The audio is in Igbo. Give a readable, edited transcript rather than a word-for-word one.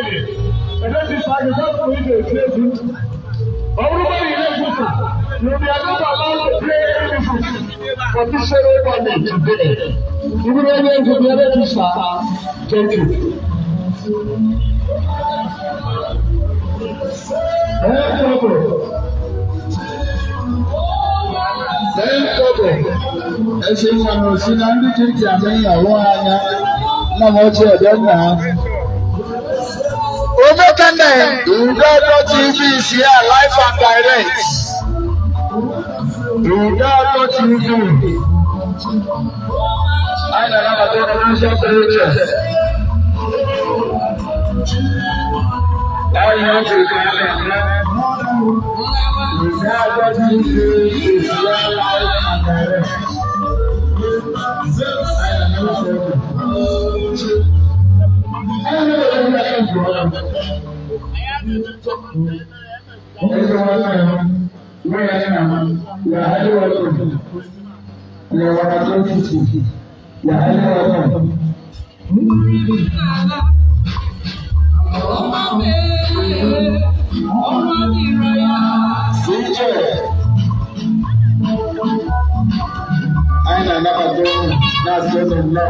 Register gị ka ị ga-eti egwu. Ọ bụrụ na ị register, you will be not allowed to play any music for this ceremony today. Ị bụrụ onye egwu, bịa register. Thank you. Lẹ́yìn kọ́bọ̀, ẹ ṣe mmanụ si na ndị ji ntị ama ìyàwó anya, nna m ochie ọdọ nna ha. Omekande. Udodo TV is here live and direct. Udodo TV. Anyị na-anabata ụlọ n'ụzọ pụrụ iche. Anyị na-eji ka a na-eme. Udodo TV is here live and direct. Anyị na-anabata ụlọ. Anyị na-anabata ụlọ. Anyị na-anabata ụnụ na-asị ụnụ nnọọ.